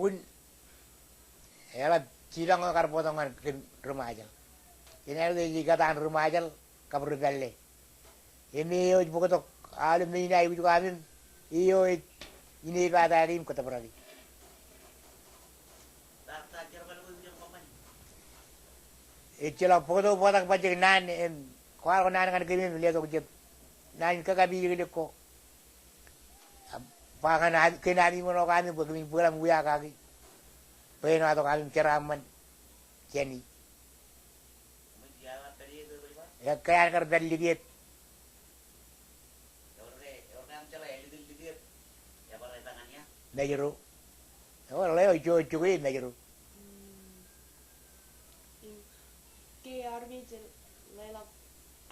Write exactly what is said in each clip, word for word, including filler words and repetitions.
Wōn, eḷap jipañ eo kar bōktok ñan kōm ri Ṃajeḷ. Kōn āinwōt ej ikōtaan ri Ṃajeḷ kab ri pālle. Im eo ej bōktok aolep men in aikuj ko am im eo ej inepata im kōttōprak e. Ejjeḷọk bōktok bōktak bajjek naan im kwaar ko naan ñan kōm im letok jet naan in kakapiliklik ko. Ba ñan ami, kōn ami ṃōṇō ko ami bwe kōmin bwilōñ wia kaki. Bwe āinwōt ami jeraaṃṃan jāni. Ekkā an kar pād likūt. Mājro. Eo, ḷeo ijo, ijo ke mājro. Mm. Im ke armej ej leḷọk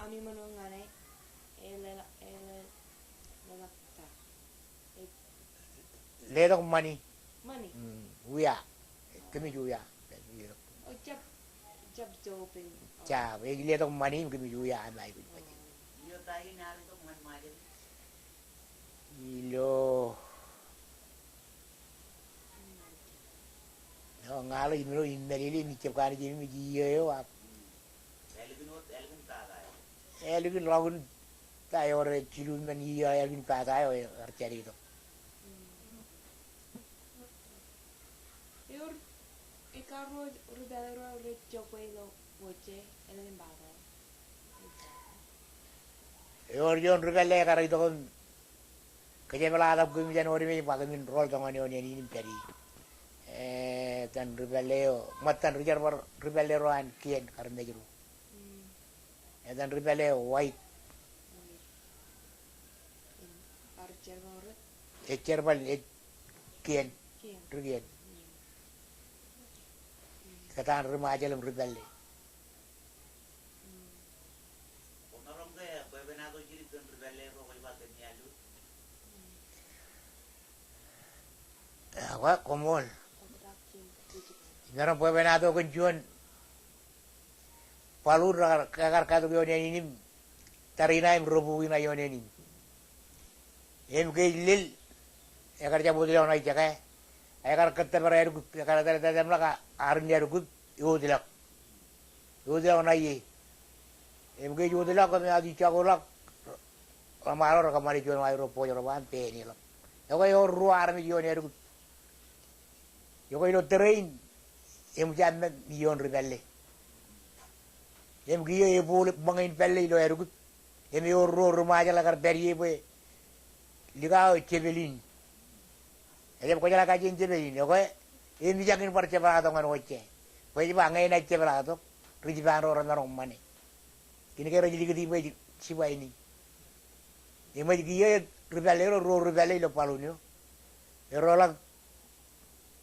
ami ṃōṇō ñan e, e leḷọk, e leḷọk ta. E letok ṃani. Ṃani? Mm, wia. Kōmij wia. O, jab, jab job in. Jab, ej letok ṃani im kōmij wia am aikuj bajjek. Ilo. Eo, ña ḷe im ilo im mālele im ijab kanooj im ij iiō eo ak. Ālikin ḷọk in ta eo rej jilu men iiō ālikin pata eo ekar jāde itok. Ewōr, ekar ro ri pālle ro rej jokwe ilo wōjje ālikin pata eo. Ewōr juon ri pālle ekar itok im kōjepḷaaktok kōm jān otemjej ba kōmin rọọl tōñan eo neen in im pād ie. Etan ri pālle eo, ṃōttan ri jerbal ri pālle ro an kien kar mājro. Mm. Etan ri pālle eo White. White. Im bar jerbal ro? Ej jerbal, ej kien. Kien. Ri kien. Mm. Ikōtaan ri Ṃajeḷ im ri pālle. Ekwe, koṃṃool. Imaroñ bwebwenato kōn juon baḷuun rekar, ekar katok ioon ānin im tariṇae im ro bukwi ṇa ioon ānin. Im ke ej lel, ekar jab wōtlọk ṇa ijeke. Ekar kōttōpar aer kab, ekar etal etal etal ḷọk, a, arin aer kab, ewōtlọk. Ewōtlọk ṇa ie. Im ke ej wōtlọk, im eaar jokḷọk, ḷōṃaro rekōṃṃane juon wa ro bōjrak ba im pāān eḷap. Ekwe ewōr ruo armej ioon aer kab. Ekwe ilo tōre in, eṃōj aṃ ioon ri pālle. Im kiiō ebooḷ ṃōñā in pālle ilo aer kab. Im ewōr ruo ri Ṃajeḷ ekar pād ie bwe likao ej jepel in. Ejab kwōjeḷā kajjien jepel in, ekwe, eṃōj aṃ in bar jepḷaaktok ñan wōjje. Bwe ej ba ñe enaaj jepḷaaktok, ri Jipaan ro remaroñ ṃane. Kōnke rej likūti bwe ej jibwaini. Eṃōj kiiō ri pālle ro, ruo ri pālle ilo baḷuun eo. Erro ḷak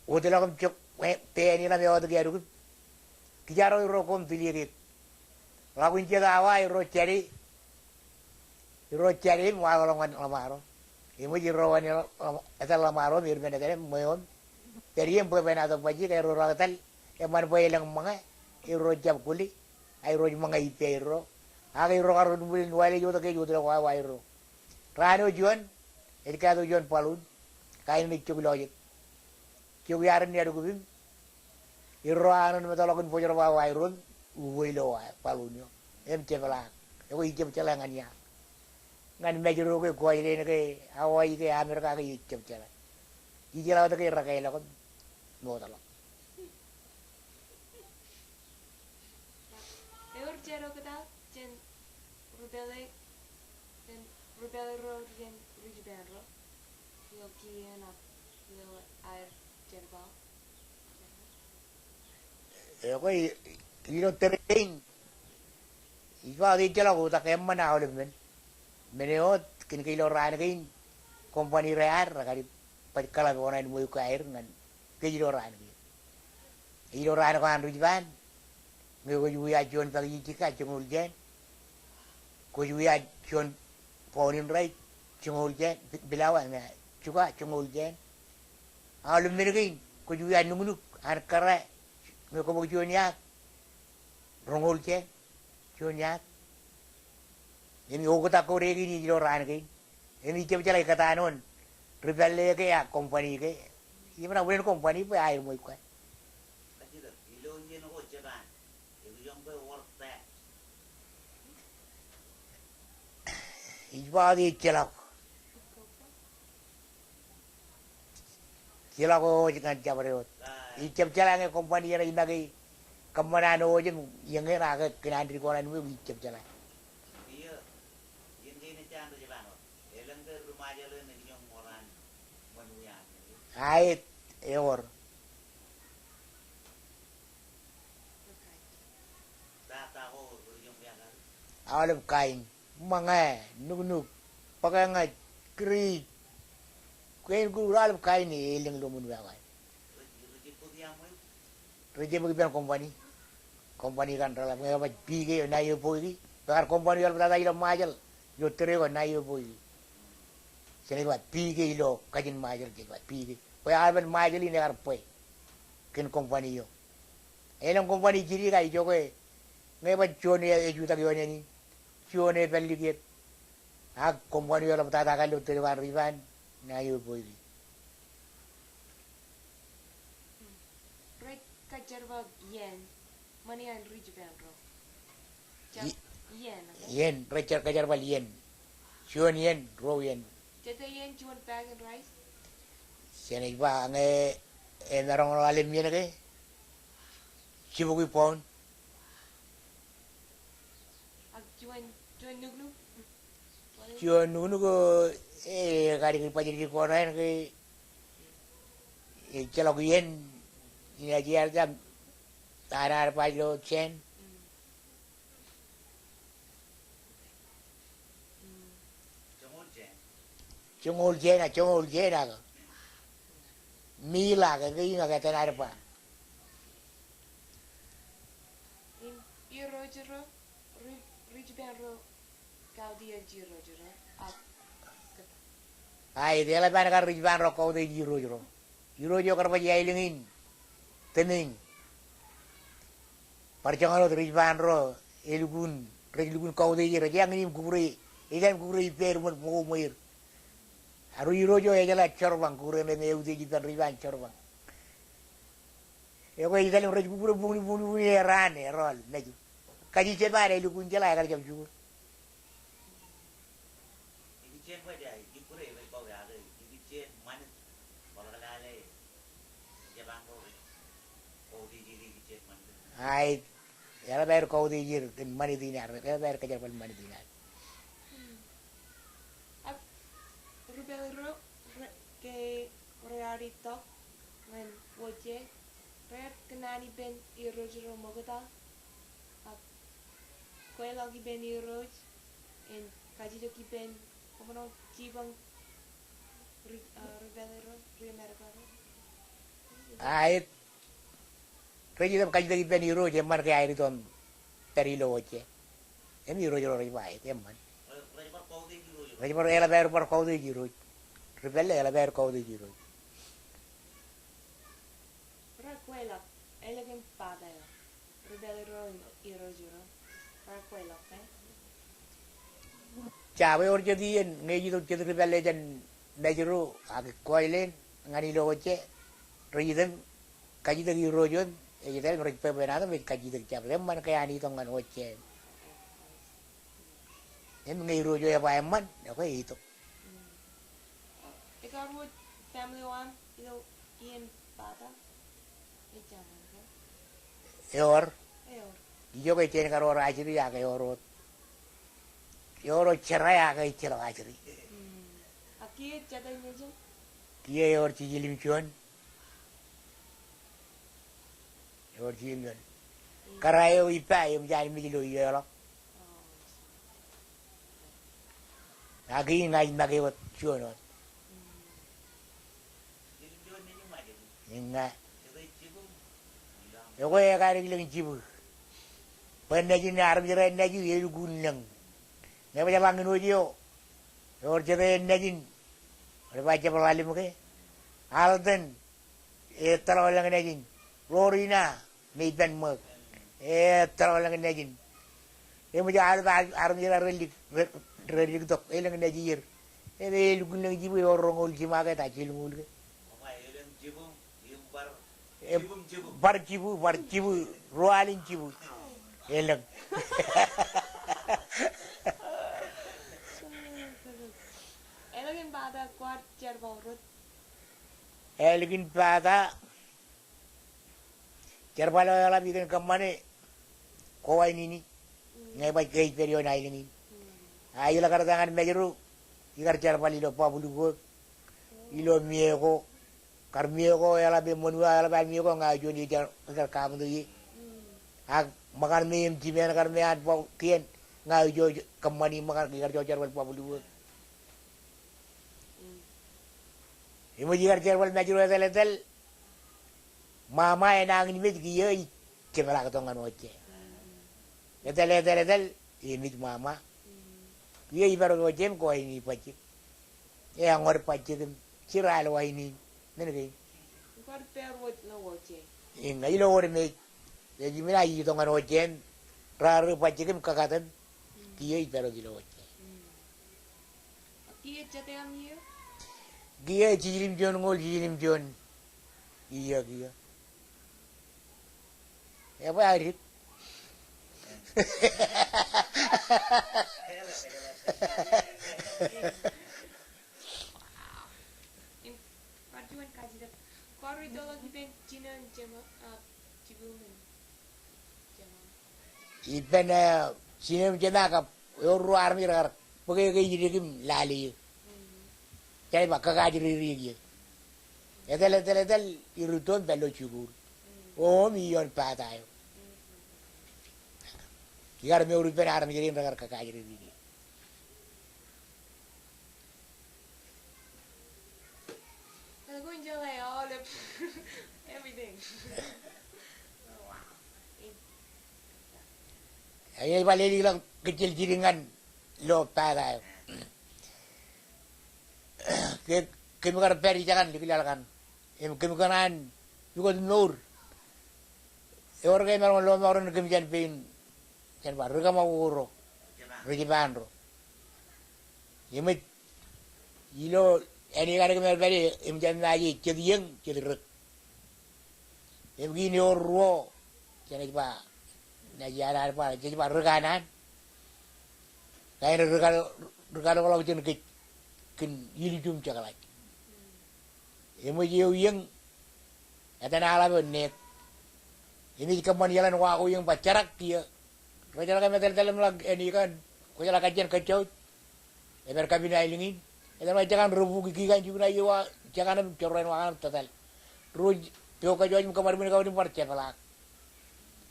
wōtlọk im jok, e, pāān eḷap im eọtik aer kab. Kijaro erro koṃ tiliek e. Ḷak in jet awa erro jāde. Erro jāde im waḷọk ḷọk ñan ḷōṃaro. Eṃōj erro wāween etal ḷōṃaro im er men etal im ṃweo im pād ie im bwebwenato bajjek, erro ḷak etal eṃṃan bwe elōñ ṃōñā, erro jab kwōle, a erro ej ṃōñā ippāerro. Ak erro kar wōt ṃwilen waḷọk eo tok ke ej wōtlọk wa, wa erro. Raan eo juon, ej katok juon baḷuun, kain eṇ ej Jok Lọjet. Jok iaar in aer kab im erro aō ṇe metak ḷọk in bōjrak ba wa erro im uwe ilo wa baḷuun eo im jepḷaak. Ekwe ij jab jeḷā ñan ia. Ñan Mājro ke Guwahati ke Hawaii ke Amerika ke ij jab jeḷā. Ij jeḷā wōt ke rekāālọk im mootḷọk. Ewōr jet oktak jān ri pālle, jān ri pālle ro jān ri Jipaan ro. Ilo kiiō ṇe, ilo aer jerbal. Ekwe, ilo tōre in, ij ba wōt ejjeḷọk oktak, eṃṃan aolep men. Men eo wōt, kōnke ilo raan kein, company reaer, rekar baj kōḷap oṇāān ṃweo ko aer ñan kōj ilo raan kein. Ilo raan ko an ri Jipaan, ñe kwōj wia juon pakijjik ka joñoul jāān, kwōj wia juon bọun in rais joñoul jāān, pi-, pilawa, ñe, juga joñoul jāān. Aolep men kein, kwōj wia nuknuk an kōrā, ñe kobok juon iaad, roñoul jāān, juon iaad. Im eoktak ko rein ilo raan kein. Im ij jab jeḷā ikōtaan wōn ri pālle ke ak company ke Im ṇa bwe en company bwe aer ṃweiuk ke. Ij ba wōt ejjeḷọk. Jeḷọk eo ej ñan jabdewōt. Ij jab jeḷā ñe company eṇ ej make kōṃṃan an eo ej im eñin ak kōn an ri kōṇaan ṃweiuk, ij jab jeḷā. Aet, ewōr. Aolep kain. Ṃōñā, nuknuk, bōkōñōj, kūriij. Kwein kuur aolep kain e elōñ ilo ṃwin wāween. Rej jab ippān company. Company kaṇ reḷap ñe baj P K eo ṇae eo bōki. Bwe kar company eo eḷaptata ilo Ṃajeḷ, ilo tōre ko ṇae eo bōki. Jenaaj ba P K ilo kajin Ṃajeḷ, jej ba P K. Bwe aolepen Ṃajeḷ in ekar bwe kōn company eo. Elōñ company jidik a ijoke ñe baj juon e, ejutak ioon āne in. Juon e pād likjep. Ak company eo eḷaptata kar ilo tōre ko an Ri Paan, ṇae eo bōki. Rej kōjerbal iien, ṃani an ri Jipaan ro. Jab, i-, iien, okay? Iien, rej kōjerbal iien. Juon iien, ruo iien. Jete iien juon bag in rice? Jenaaj ba ñe emaroñ ḷalem iien ke jibukwi pound. Ak juon, juon nuknuk? Juon nuknuk eo, e, ekadik bajjek ko ṇae ke, e, ejjeḷọk iien, inaaj iaar jab, an ad baj ilo jān. Joñoul jān ak, joñoul jān ak. Meal ak, ke iñak etan ad ba. Im irooj ro, ri, ri Jipaan ro, kautiej irooj ro, ak, kōtaan. Aet, eḷap an kar ri Jipaan ro kautiej irooj ro. Irooj eo kar baj aelōñ in, tōmeiñ. Bar joñan wōt ri Jipaan ro, elukkuun, rej lukkuun kautiej er, ej eñin im kukure, ej eñin kukure ippāer ṃōko ṃweir. Ak ri irooj eo ejeḷā jorbañ, kukure me, me eutiej ippān ri Jipaan jorbañ. Ekwe ej itaḷ im rej kukure buñni, buñni, buñni, eraan, erọọl, mejū. Kajjitōk eo ad elukkuun jeḷā, ekar jab jukūr. Aet, eḷap aer kautiej er kōn ṃanit in ad, eḷap aer kōjerbal ṃanit in ad. Ak ri pālle ro, re, ke rej already tok ñan wōjje, rej kōṇaan ippān irooj ro ṃokta, ak kweilọk ippān irooj, im kajjitōk ippān, koṃro jipañ ri, a, ri pālle ro, ri Amerika ro. Aet. Rej itōn kajjitōk ippān irooj eṃṃan ke aer itok pād ilo wōjje. Im irooj ro rej ba aet, eṃṃan. Rej bar, eḷap aer bar kautiej irooj. Ri pālle eḷap aer kautiej irooj. Rej kweilọk, elōñ in bata eo. Ri pālle ro im irooj ro. Rej kweilọk, e? Jab, ewōr jet iien, ñe ej itok jet ri pālle jān Mājro, ak koilen, ñan ilo wōjje, rej itōn, kajjitōk irooj wōt, ej itaḷ im rej bwebwenato im rej kajjitōk jab, eṃṃan ke an itok ñan wōjje. Im ñe irooj eo eba eṃṃan, ekwe itok. Ekar wōj family eo aṃ ilo iien bata? Ewōr. Ewōr. Ijoke jen kar wōr ajri ak ewōr wōt. Ewōr wōt jerā ak ejjeḷọk ajri. Ak kiiō jete nejin? Kiiō ewōr jiljilōm juon. Ewōr jiljilōm juon. Kōrā eo ippa eṃōj an mej ilo iiō ḷọk. Ak iññā ij make wōt juon wōt. Iññā. Ekwe ekar ilōñ jibwi. Bwe nejin armej ro nejin elukkuun lōñ. Ñe baj ḷañ in wōj eo, ewōr jete nejin, rej ba jab ḷalem ke. Alton, ettoḷọk lōñ nejin. Lorina, me ippān ṃōk, ettoḷọk lōñ nejin. Eṃōj aolep ar, armej ro relik, re, relik tok, elōñ nejier. Im elukkuun lōñ jibwi, ewōr roñoul jiṃa ke ta jilñuul ke. E, bar jibu, bar jibu, ruo alin jibu. Elōñ. Ālikin pata kwaar jerbal rot. Ālikin pata jerbal eo eḷap ikōn kōṃṃane ko ainiin. Ñe baj ke ej pād ioon aelōñ in. A ilọk kar ta ñan Mājro, ikar jerbal ilo Pablikok, ilo Mieko, kar Mieko eḷap eṃṃan wōt, eḷap an Mieko ña juon eo ikar kabuñ ie. Ak ṃōkan me im jimean kar me an ba kien ña ijo kōṃṃani ṃōkan ikar jo jerbal Pablikok. Eṃōj ikar jerbal Mājro etal etal. Ṃaṃa enañin mej kiiō ij jepḷaaktok ñan wōjje. Etal etal etal, emej ṃaṃa. Kiiō ij pād wōt wōjje im ko ainiin bajjek. Eañ wōt bajjek im jerael wāween men kein. Bar pād wōt ṇe wōjje. Iññā ilo wōt mej. Ej im inaaj itok ñan wōjje im rarū bajjek im kakatem. Kiiō ij pād wōt ilo wōjje. Kiiō jet eañ iiō? Kiiō jiljino im juon ñoul, jiljino im juon iiō kiiō. Ebwe adik. Im, bar juon kajjitōk. Kwaar itoḷọk ippān jino im jema, a, jibu men. Ippān, e, jino im jema kab ewōr ruo armej rekar bōk e ke ijdik im lale eō. Jenaaj ba kōkaajriri eō. Etal, etal, etal, irūtto im pād ilo jikuuḷ. Im ioon pata eo. Ikar mour ippān armej rein rekar kōkaajriri eō. They're going to, like, all of everything. Oh, wow. Im, ij ba leḷọk kōjjel jidik ñan ilo pata eo. Ke, kōm kar pād ijekan likjab kaṇ. Im kōm kōṇaan pukot mour. Ewōr ke emaroñ lọmọọren kōm jān pein, jān ba ri kaṃakoko ro, ri Jipaan ro. Eṃōj ilo āne kaṇe kōm ar pād ie, eṃōj jān ba ej jet iiō, jet rōk. Im kiin ewōr ruo, jenaaj ba, naaj iaan ba, jej ba ri kanaan. Kain ri kal, ri kalọkḷọk jān kōj, kōn ilju im jekḷaj. Eṃōj eo iiō, etan aḷap eo Ned. Im ej kōṃṃan iaḷan wa ko iiō im ba jerak kiiō. Rej jeḷā ke im etal etal im ḷak āne kaṇ, kwōjeḷā kajjien kōjjout. Ej pād kapin aelōñ in. Etal im ḷak jekaṇ ri bukwi, kikaṇ jukun aō wa, jekaṇ im jorrāān wa kaṇ im tōtal. Ruo pok kōjwōj im kōṃadmān kawōj im bar jepḷaak.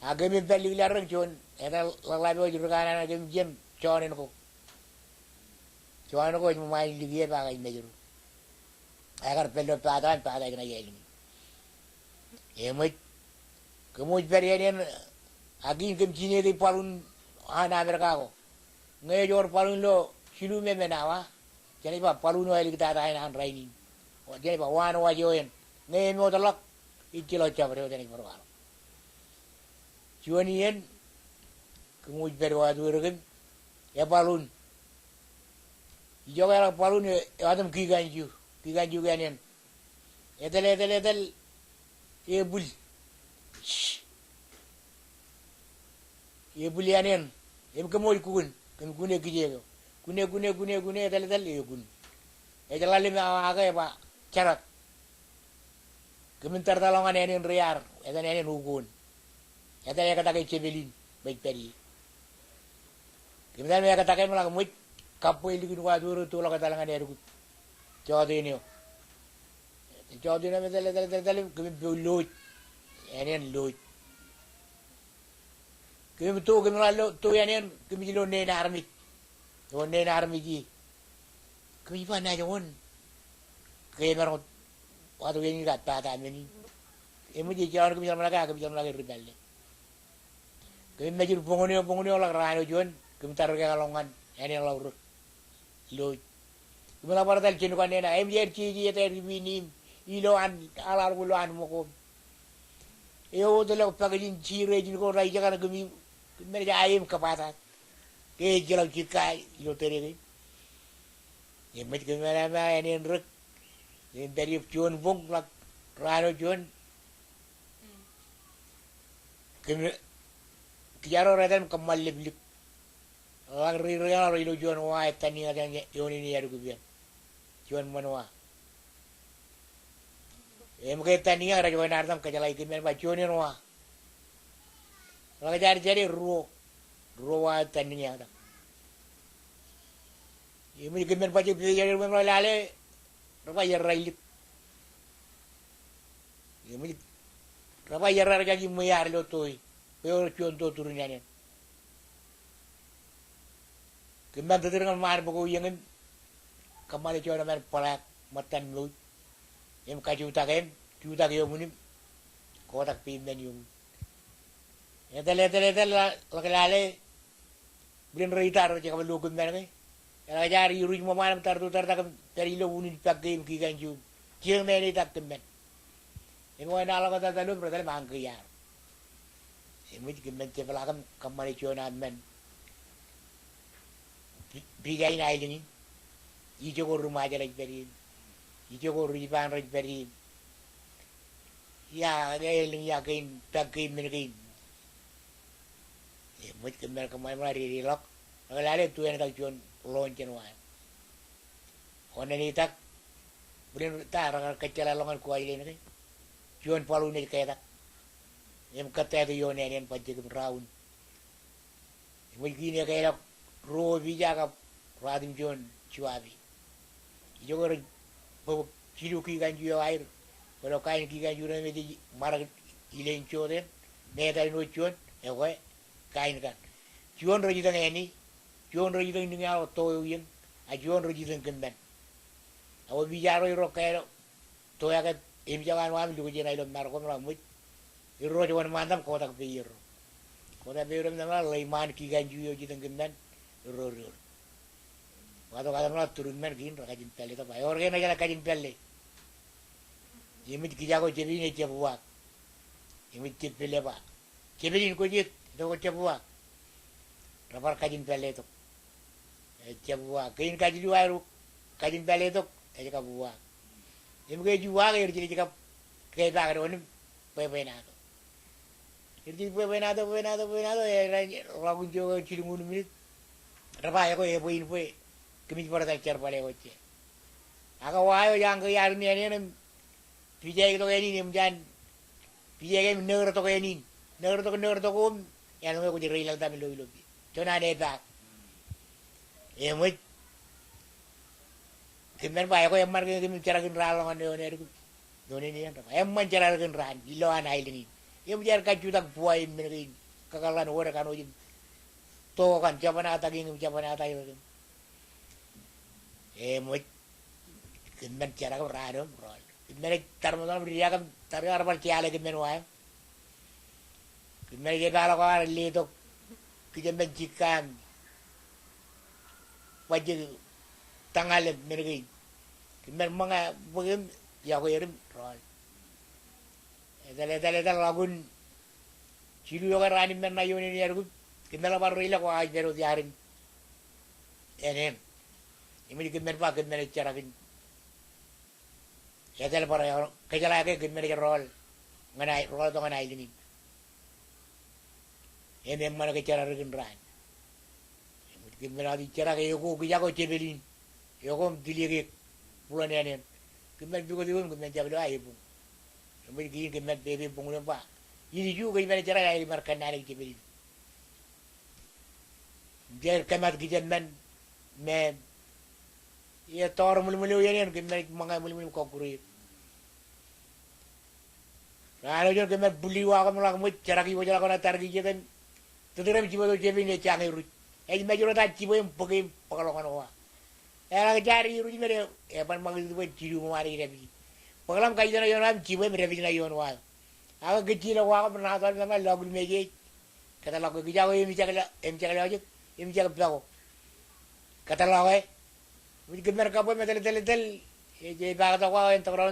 Ak kōm im pād likjab rein juon, etal ḷōḷḷap eo ej ri kanaan kōm jān Jọọnen ko. Jọọnen ko ej ṃōṃain likjab ak ej Mājro. Ekar pād ilo pata eo, pata eo ej kōṇaan aelōñ in. Eṃōj, kōmwōj pād iien in, ak in kōm jinete baḷuun an Amerika ko. Ñe ej wōr baḷuun ilo jilu emān awa, jenaaj ba baḷuun eo āliktata in an rainin. Jenaaj ba waan waj eo en. Ñe emootḷọk, ijjeḷọk jabdewōt, jenaaj bar waḷọk. Juon iien, kōmwōj pād wāween kōm, ebaḷuun. Ijoke eḷak baḷuun eo, ewōr im kikaṇju, kikaṇju ke ānen. Etal, etal, etal, ebwil. Ebwil ānen, im kōmwōj kukun, kōm kune kijeek eo. Kune, kune, kune, kune, etal, etal, ekun. Ej ḷalem awa ke eba jerak. Kōmin tartalọk ñan ānen ri ar, etan ānen Ukoon. Etan ekōtake jepel in, bwe ej pād ie. Kōm etal im ekōtake im ḷak ṃōj, kabbwe ilikin wāween ro, toḷọk etal ñan edkut. Jọteen eo. Jọteen eo im etal, etal, etal, etal, kōmin pool Looj. Ānen Looj. Kōmin to, kōmin ḷak lo, to ānen, kōmin ilo neen armej. Ewōr neen armej ie. Kōmij ba naaj wōn. Ke emaroñ wāween in kab pata men in. Eṃōj ej jeḷā wōn kōmij ḷōmṇak e, ak kōmij ḷōmṇak e ri pālle. Kōmij mejur boñōn eo, boñōn eo ḷọk raan eo juon, kōmij tar kōkḷọk ñan āne ḷọk rōk. Looj. Kōmij ḷak bar etal jān ko an neen, eṃōj aer jeje, etal aer kipin im ilo an, aḷaḷ ko ilo an ṃōko. Eo wōt ḷọk pakijin jireej in ko rej jekar kōmij, kōmij men ej ae im kōbatat. Ke ejjeḷọk jikka ilo tōre kein. Eṃōj kōmij mālōtlōt ānen rōk. Im pād ie juon boñ ḷọk raan eo juon. Kōm, kijaar ro rej etal im kōṃṃan leplik. Ḷak ri, ri, ri ilo juon wa ettanniōñō jān eoon in iaad kūpien. Juon ṃōn wa. Im ke ettanniōñō rej wōnṃaantak im kōjeḷā kōm men ba juon eoon wa. Ḷak jaar jāde ruo. Ruo wa ettanniōñō. Im kōm men bajjek pejek im ḷak lale. Rej ba errā ilik. Im rej ba errā rej jab ṃweiaar ilo toe. Bwe ewōr juon to turin ānen. Kōm men tūtūr ñan ṃaan bōk eo iien im kōṃṃane juon men bōḷaak ṃōttan mouj. Im kajutak eṃ, jutak eoṃwin im kotak peiṃ men eoṃwin. Etal, etal, etal, ḷak lale. Bōlen rej itaar rej kab lo kōm men ke. Eḷak jaar iruj ṃōṃaan im tar to tar tak im pād ilo unin pakkein kikain juon. Jidik men etak kōm men. Im wōn aḷọk etal etal im rej etal im ankōj iaar. Im ej kōm men jepḷaak im kōṃṃane juon aṃ men. Pi-, pija in aelōñ in. Ijoko ri Ṃajeḷ ej pād in. Ijoko ri Jipaan rej pād in. Ia, aelōñ ia kein, pakkein men kein. Im ej kōm men kōṃṃan ṃōṇōṇō dedeḷọk. Ḷak lale tueṇtak juon ḷoon jān wa. Wōn eṇ itak, bōlen ta rekar kōjjeḷā ḷọk ñan Kuwajleen ke. Juon baḷuun ej ketak. Im kōttāik ioon ānen bajjek im raun. Im ej kiin ekeḷọk ruo pija kab ruatimjuon juwabi. Ijoko rej bōk jilu kikain ju eo aer. Bōlen kain kikain ju eo me ej ṃarōk ileen joteen. Metal in wōt juon, ekwe, kain kaṇ. Juon rej itōñ āne, juon rej itōñ niñaḷ to eo iien, a juon rej itōñ kōm men. Ak wōn pija ro irro kaeḷọk, to eo ke, emjake an wa im lukkuun jeṇe ilo mar ko im ḷak ṃōj. Irro rej wōnṃaantak im kotak peier ro. Kotak peier ro im ḷak ḷeiṃaan kikain ju eo ej itōñ kōm men, irro rej. Wa tok ḷak turin men kein rekajin pālle tok ba. Ewōr kein rej jeḷā kajin pālle. Im ej kijako jepel in ej jab uwaak. Im ej jepel e ba. Jepel in kwōj et, tok kwōj jab uwaak. Rebar kajin pālle tok. Ej jab uwaak. Kein kajilu aer kajin pālle tok, ej kab uwaak. Im ke ej uwaak, er jenaaj kab kepaak doon im bwebwenato. Er jenaaj bwebwenato, bwebwenato, bwebwenato, eḷak ḷọk in jokwe jilñuul minit. Rej ba ekwe ebwe in bwe kōmij bar etal jerbal eo ejje. Ak wa eo ej ankōj iaar in ānen im pijaik tok ānin im jān pijaik im nōōr tok ānin. Nōōr tok, nōōr tok im āinwōt kwōj reilaḷtak ilo, ilo pija. Juon an epaak. Im ej kōm men ba ekwe eṃṃan ke kōmij jerak in raan ḷọk ñan eoon āer kūpien. Ioon ānen rej ba eṃṃan jerak in raan ilo an aelōñ in. Im ej aer kajjutak buwae im men kein. Kakōḷḷan wōd kaṇ wōj im to kaṇ jabōnata kiiñ im jabōnata itok im. Im ej kōm men jerak im raan eo im rọọl. Kōm men ej tar ṃōttan im diak im tar eo ar bar jeḷā kōm men wa eo. Kōm men ej epaḷọk aer letok. Kijem men jikka im bajjek tōñal im men kein. Kōm men ṃōñā bōk im yokwe er im rọọl. Etal, etal, etal ḷọk in jilu eo ke raan in men ṇa ioon āne āer kūpien. Kōm men ḷak bar reilọk wa ej pād wōt iaar in ānen. Im ej kōm men ba kōm men ej jerak in etal bar eo, kōjeḷā ke kōm men ej rọọl ñan ae, rọọl tok ñan aelōñ in. Im eṃṃan ke jerak ri kōn raan. Im kōm men aō jerak eo ko kijako jepel in. Eo ko im tiliek ek. Buḷōn ānen. Kōm men pukot eō im kōm men jab lo ae buñ. Im ej kiin kōm men pepe buñ eo im ba. Ilju kōj men jerak ae ij bar kōnnaan jepel in. Im jar kōmat kijem men, men. Etọọr ṃwilṃwil eo iien, kōm men ej ṃōñā ṃwilṃwil im kọkkure. Raan eo juon kōm men bwilli wa ko im ḷak ṃōj, jerak iwōj ḷọk ñan tar kijeet im tūtūr im jibwe to jepel in ej jañe ruj. Ej mej ro ta jibwe im bōke im bōkḷọk ñan wa. Eḷak jaar iruj im ej, eban ṃakūt bwe jilu ṃōṃaan ej dāpij. Bōkḷọk im kajjitōk ṇa ioon wa im jibwe im dāpij ṇa ioon wa eo. Ak kōjjilọk wa ko im ṇa tọọr im eban ḷọkulmeej ej. Kōtḷọk ke kijako emjekḷọk, emjekḷọk ej, emjek pako. Kōtḷọk e. Im kōm men kabbwe im etal, etal, etal. Ej, ej paktok wa eo en tōkrọọr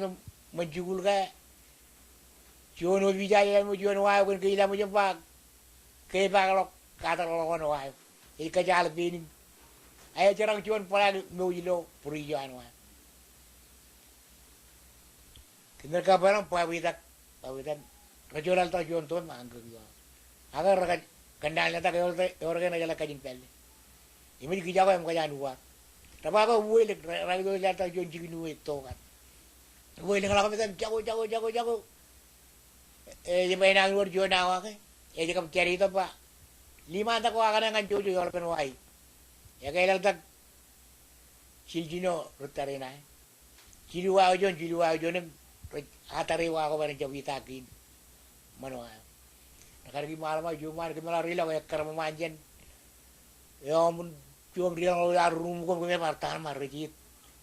ṃōn jikuuḷ ke. Juon opija eo, juon wa eo kōn ke ilaṃōj im ba. Ke pakḷọk, katak ḷọk ñan wa eo. Ej kōjaḷ pein im. Aer jerak juon bōḷaak mouj ilo būri eo an wa eo. Kōm men kabbwe ḷọk im bwabwetak, bwabwetak. Rej jolaḷtak juon to im ankōk ioḷọk. Ak rekar kōnnaan letak ewōr, ewōr ke rej jeḷā kajin pālle. Im ej kijako im kōjaan uwaak. Rej ba ke uweilik, re, rekar ilo letak juon jikin uwe tok an. Uweilik ḷọk im etan jako, jako, jako, jako. Ej ba enañin wōr juon awa ke. Ej kab jāde itok ba, liṃaantak wa kaṇe ñan jouj eo eḷap en wa e. Ekeḷọktak jiljino ri tariṇae. Jilu wao juon, jilu wao juon im rej atare wa ko bwe ren jab itaak kein ṃanwa eo. Rekar kiiṃ aḷ ṃa juon ṃaan kōmeḷeḷe ri ḷọk ekkar ṃōṃaan jān. Eo ṃōn juon ri ḷọk ḷọk ar ruum ko kōmeḷeḷe bar taan ṃaan rej iit.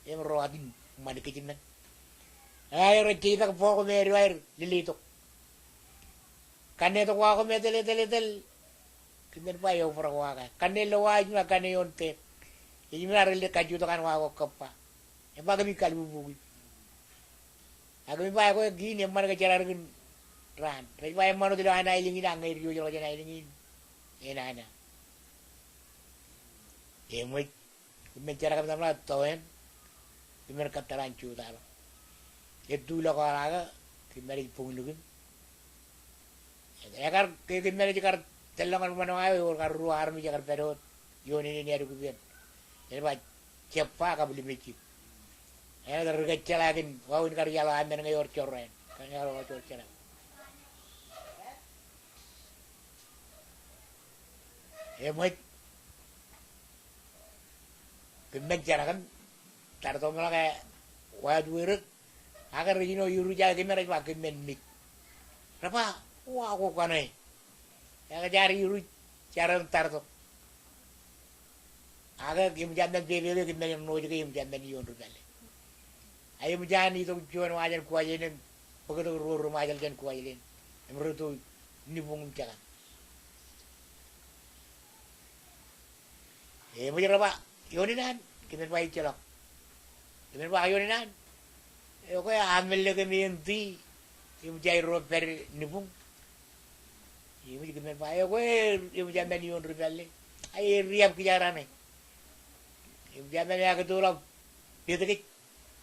Im ro atin ṃan kōj men. Eo rej jeitak bọọl ko me ri wa er lele itok. Kanne tok wa ko me etal, etal, etal. Kōm men ba eobrak wa ke. Kanne lo wa ej ṃa kanne ioon tek. Ej ṃōj ar lele kajju tok an wa ko kōppa. Im ba kōmij kalbubu kōj. Ak kōmij ba ekwe kein eṃṃan ke jerkakpein raan. Rej ba eṃṃan wōt ilo an aelōñ in ak ñe ej diwōjḷọk jān aelōñ in. Enana. Eṃōj. Kōm men jerkakpein tōmak tōen. Kōm men kōttar an jutak ḷọk. Ettu ḷọk aḷake. Kōm men ej buñ lukkuun. Ekar, ke, kōm men ej kar tōllọk ñan ṃanwa eo, ewōr kar ruo armej ekar pād wōt ioon āne in ād kupen. Ej ba jebba kab limejjid. Āinwōt ri kōjjeḷā kōn wāween kar iaḷ amen ñe ewōr jorrāān. Kar iaḷ ewōr jorrāān. Eṃōj. Kōm men jerkakpein. Tar tok ṃōḷ ke wāween ri Ak rej jino iruj ak kōm men rej ba kōm men mej. Rej ba, wa ko kaṇe. Ak jaar iruj, jaar etan tar tok. Ak eṃōj an men pepe ke kōm men ṃōj ke eṃōj an men ioon ri pālle. A eṃōj an itok juon wa jān Kuwajleen im bōktok ruo ri Ṃajeḷ jān Kuwajleen. Im rej itok Nibuñ im Jakan. Eṃōj rej ba, ioon in an, kōm men ba ejjeḷọk. Kōm men ba ioon in an. Ekwe aṃ men le kōm enti, eṃōj aer ro pād Nibuñ. Eṃōj kōm men ba, ekwe, eṃōj an men ioon ri pālle. Aer riab kija raṇe. Eṃōj an men eo ekwe ej tōl ḷọk petkōj.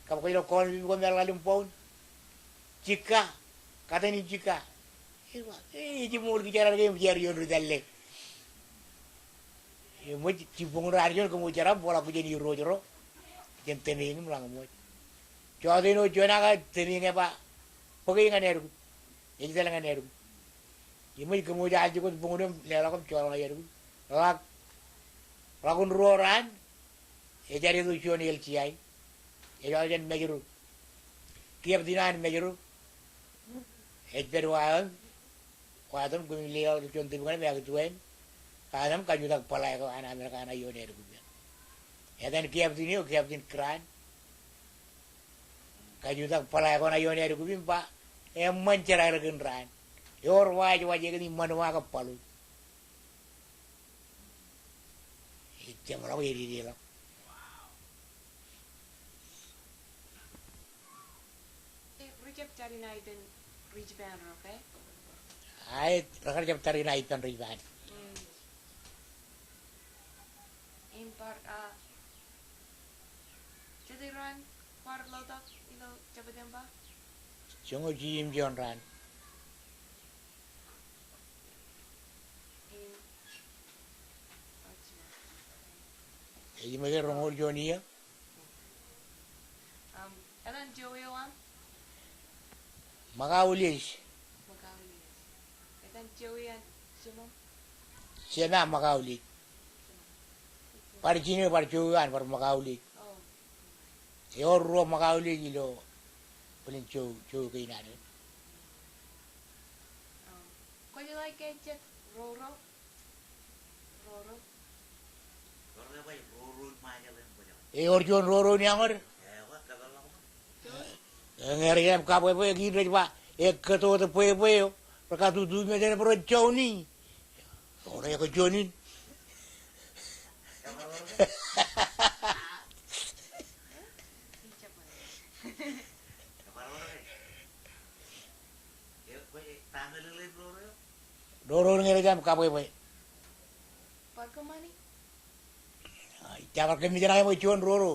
Kab kwōj ḷọk kọọnbib ko me ḷaḷ im bọun. Jikka. Katanin jikka. Ej ba, e, ej ṃool kija raṇe ke eṃōj aer ioon ri pālle. Eṃōj jibboñ raan juon kōṃwōj jerkakpein bōkḷọk kōj jān irooj ro. Jān tōmeeñ im ḷañṃooj. Jọteen eo juon ak tōmeeñ eo ba, bōke ñan ād kub. Ej etal ñan ād kub. Eṃōj kōṃwōj aljek wōt buñūn im leḷọk im joḷọk ñan ād kub. Ḷak, ḷọk in ruo raan. Ej ad itok juon L T I. Ej wōt jān Mājro. Captain an Mājro. Ej pād wa eo im, wa eo im kōmij leḷọk juon tibukōn im ekwe tuwāān. Wa eo im kajutak bōḷā ko an Amerika ṇa ioon ād kub. Etan captain eo, Captain Grant. Kajutak bōḷā ko ṇa ioon ād kub im ba, eṃṃan jerkakpein raan. Ewōr wa ej wajekōt iṃṃan wa ke baḷu. Ej jeṃḷọk, ededeḷọk. Ri jab tariṇae ippān ri Jipan ro ke? Aet, rekar jab tariṇae ippān ri Jipan. Mm. Im bar, ah, jete raan kwaar ḷotak ilo Jabōt Ṃba? Joñoul jiljino im juon raan. Ej ṃōj roñoul juon iiō. Um, etan jowi eo aṃ? Makauliej. Makauliej. Etan jowi an jemām? Jema Makauliej. Bar jino, bar jowi eo an, bar Makauliej. Oh. Ewōr ruo Makauliej ilo bōlen jowi, jowi kein ad. Um, kwōjeḷā ke jet roro? Roro. Ewōr juon roro in eañōd. Ñe rej jab kabwebwe, kein rej ba, ekkōto wōt bwebwe eo, rekatutu im etan bwe rej joñi. Ewōr ekwe juon in. Roro in ñe rej jab kabwebwe. Bar kōṃṃani? Ij bar kōmij jeḷā eṃōj juon roro.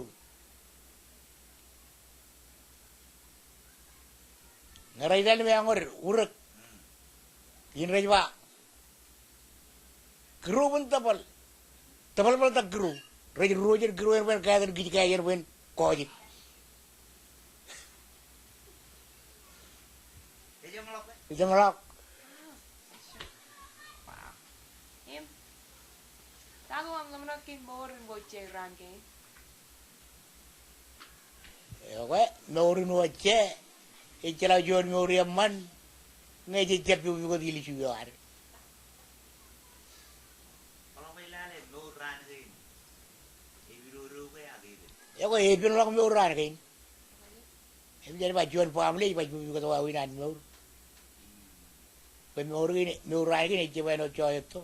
Ñe rej etal im eañōd urōk. Kein rej ba, Kūro bwe en tōpar. Tōpar bwe en tōpar kūro. Rej ro jān kūro en bwe en kāālōt kij kāāl jān bwe en kọọjik. Ej ṃōḷọk. Im, ta ko aṃ ḷōmṇak kōn mour in wōjje raan kein? Ekwe, mour in wōjje, ejjeḷọk juon mour eṃṃan, ñe jej jab pukpukot ilju eo ad. Ekwe, epenḷọk mour raan kein. Im jen ba juon family ej baj pukpukot wāween an mour. Bwe mour kein, mour raan kein ejjab āinwōt jo etto.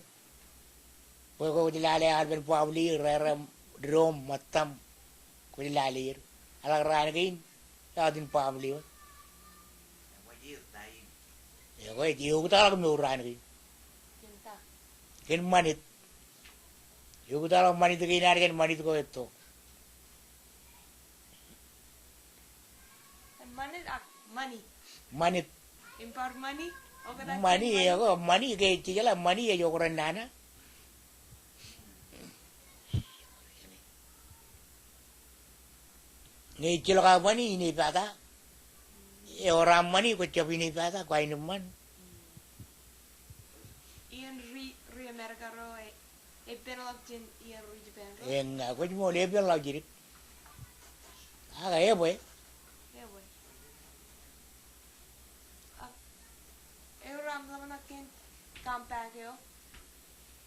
Bwe kwōj lale aolepen family, rerem, didoṃ, ṃōttam. Kwōj lale er. Eḷak raan kein, eo aō in family wōt. Ekwe, ej eoktakḷọk mour raan kein. Kōn ṃanit. Eoktakḷọk ṃanit kein ad jān ṃanit ko etto. Ṃanit ak ṃani? Ṃanit. Im bar ṃani? Oktak ṃani, ṃani? Ekwe, ṃani ke ej jejeḷā, ṃani ej oktak nana. Ñe ejjeḷọk aō ṃani, inepata. Ewōr aō ṃani, kwōj jab inepata, kwain eṃṃan. Iien ri, ri Amerika ro, e, epenḷọk jān iien ri Japan ro? Eññā, kwōj ṃool, epenḷọk jidik. Ak ebwe. Ebwe. Ak, ewōr aṃ ḷōmṇak kōn compact eo?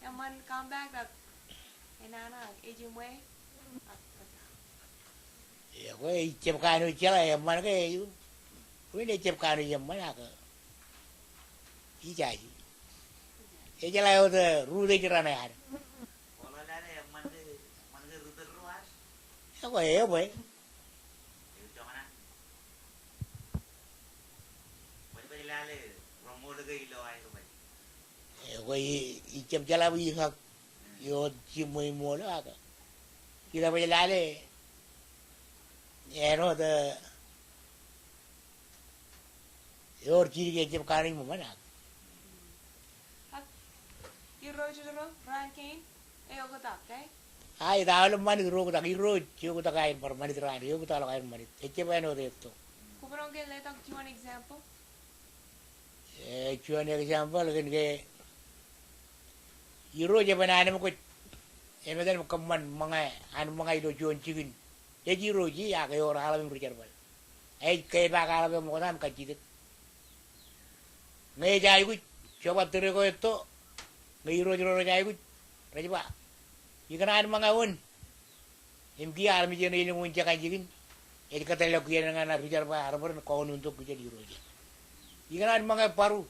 Eṃṃan compact ak enana ak ejiṃwe ak kōttar. Ekwe, ejjab kanooj jeḷā eṃṃan ke eo. Win ejjab kanooj eṃṃan ak ijaji. Ejeḷā wōt rūtōj raṇe ad. Ekwe, ebwe. Ekwe, i, ijab jeḷā bwe iñak ioon jiṃwe iṃool ak ita bwe lale āinwōt, e, ewōr jidik ejab kanooj ṃōṃan ak. Ak irooj ro raan kein eoktak, e? A, ita aolep ṃanit ro oktak, irooj eoktak aer bar ṃanit raan, eoktakḷọk aer ṃanit. Ejjab āinwōt etto. Kwōmaroñ ke letok juon example? E, juon example kōn ke irooj eban anemkwōj, emetan im kōṃṃan ṃōñā, an ṃōñā ilo juon jikin. Ej irooj e, ak ewōr aḷap im ri jerbal. Ej kepaak aḷap eo ṃokta im kajjitōk. Ñe ej aikuj, joba tōre ko etto, ñe irooj ro rej aikuj, rej ba, ikōṇaan ṃōñā wōn. Im kiiō armej eṇ ej lōñ wōn jekān jikin, ej kōttālḷọk kien eo ñan ri jerbal, ear bōran kọọnuntok kijen irooj e. Ikōṇaan ṃōñā bōru,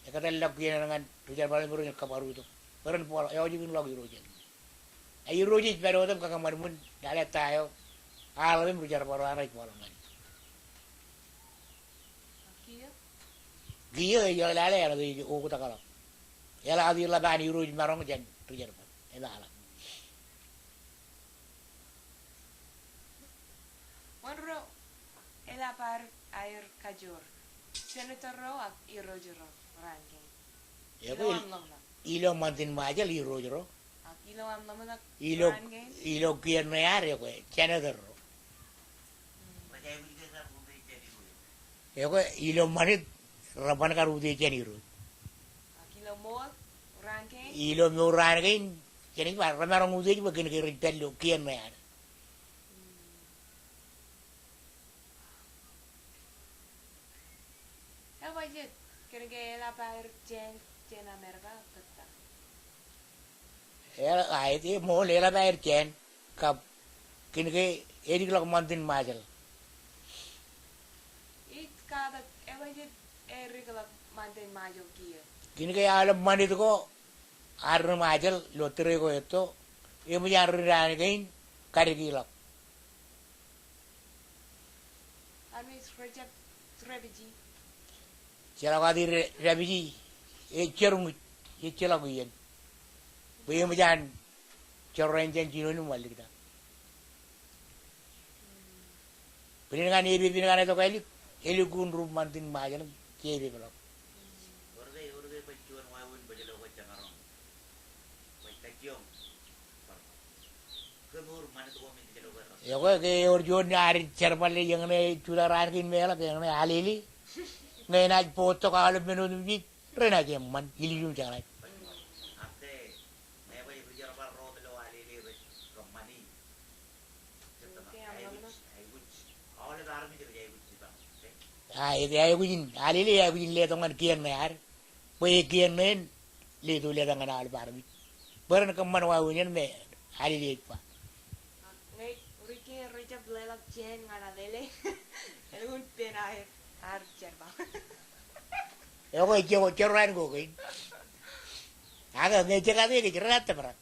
ej kōttālḷọk kien eo ñan ri jerbal im ren kōbōrutok. Bōran bōḷ, eo jikinḷọk irooj e. A irooj ej pād wōt im kōṃṃan ṃōn, lale ta eo aḷap im ri jerbal ro an rej bōḷ ñan. Kiiō? Kiiō ej lale āinwōt ej oktakḷọk. Eḷaññe ḷap an irooj maroñ jān ri jerbal. Im aḷap. Wōn ro eḷap aer, aer kajoor? Senator ro ak irooj ro raan kein? Ilo aṃ ḷōmṇak. Ilo ṃantin Ṃajeḷ irooj ro. Ak ilo aṃ ḷōmṇak raan kein? Ilo kien ṇe ad ekwe, senator ro. Ekwe, ilo ṃanit, reban kar utiej jān irooj. Ak ilo mour raan kein? Ilo mour raan kein, jenaaj ba, remaroñ utiej bwe kōn ke rej pād ilo kien ṇe ad. Ebajet, kōn ke eḷap aer jāān, jāān Amerika, kōttar. Eḷap, a, ej, ej ṃool eḷap aer jāān, kab, kōn ke edikḷọk ṃantin Ṃajeḷ. Ij katak, ebajet, edikḷọk ṃantin Ṃajeḷ kiiō? Kōn ke aolep ṃanit ko, ad ri Ṃajeḷ, ilo tōre ko etto, eṃōj an ri raan kein, kadikḷọk. Armej rej jab refugee. Jeḷọk aō refugee, ejjeḷọk, ejjeḷọk iien. Bwe eṃōj an jorrāān jān jinoin im wanlikta. Bwe ren ñan epepen ñan etok ālik, ālik un rup ṃantin Ṃajeḷ im jepeḷọk. Wōr ke, wōr ke baj juon wāween bōjḷọk eo kwōj jemaroñ Ekwe ke ewōr juon ad jerbal eñṇe jutak raan kein meḷọk eñṇe alele. Ñe enaaj bōktok aolep men otemjej renaaj eṃṃan ililjun jeḷā. A, ej aikuj in, alele ej aikuj in letok ñan kien ṇe ad. Bwe kien ṇe en letok letok ñan aolep armej. Bwe ren kōṃṃan wāween in me alele ej ba. Ñe ri kien rej jab leḷọk jān ñan alele. Elukkuun pen aer, aer jerbal. Ekwe ej jerro, jerro raan ko kein. Ak ñe ej kate kōj renaaj tōprak.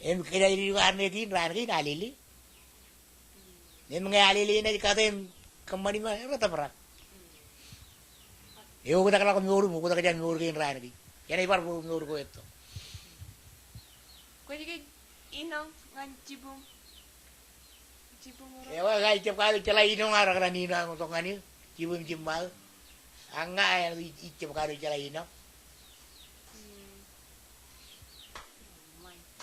Im kōj ej ri kar ṇe kein raan kein alele. Im ñe alele enaaj kate im kōṃṃan iṃaan, rej tōprak. Eoktakḷọk mour im oktak jān mour kein raan kein. Enaaj bar bwe mour ko etto. Kwōj ke inoñ ñan jibūṃ? Jibūṃ ro? Ewa, ij jab kaḷoor jeḷā inoñ ak rekōṇaan inoañ tok ñan eō. Jibūṃ im jibūṃ aō. Ak ña ij, ij jab kaḷoor jeḷā inoñ. Hmm.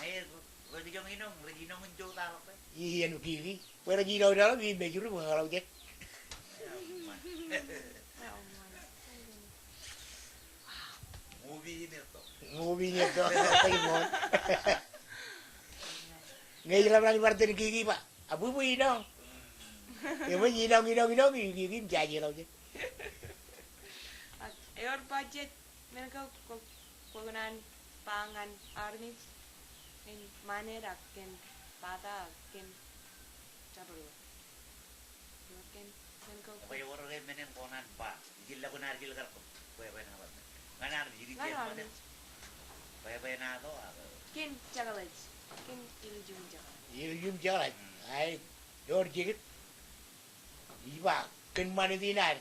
Ñe rej inoñ, rej inoñ in jota ḷọk ke? Iien kiki. Bwe rej inoñ in ḷọk, im mejuri bwe ña ḷọk jet. Movie in etto. Movie in etto. Ej ṃool. Ñe ij ḷap ñan bar ten kiki ba, a bwibwi inoñ. Eṃōj inoñ, inoñ, inoñ, kiki im jaje ḷọk jet. Ak ewōr budget men ko kwō, kwō kōṇaan ba ñan armej in ṃanit ak kōn bata ak kōn jabdewōt? Ewōr kōn men ko kwō, ewōr ke men in kwō kōṇaan ba, ijellọkun arjel kar kōm, bwebwenato ñan armej, ikijjien ṃanit, bwebwenato ak kōn jeḷāḷọk, kōn ililjun jeḷāḷọk. Ililjun jeḷāḷọk. Hmm. Ai, ewōr jekit. Ij ba kōn ṃanit in ad,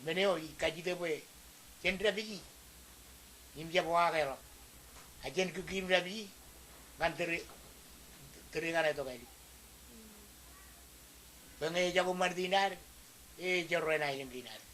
men eo ij kajjitōk bwe jen dāpiji im jab wakeḷọk. A jen kūki im dāpiji ñan tōre, tōre kaṇe tok ālik. Bwe ñe ejako ṃanit in ad, ejjerro enaaj lōñ kein ad.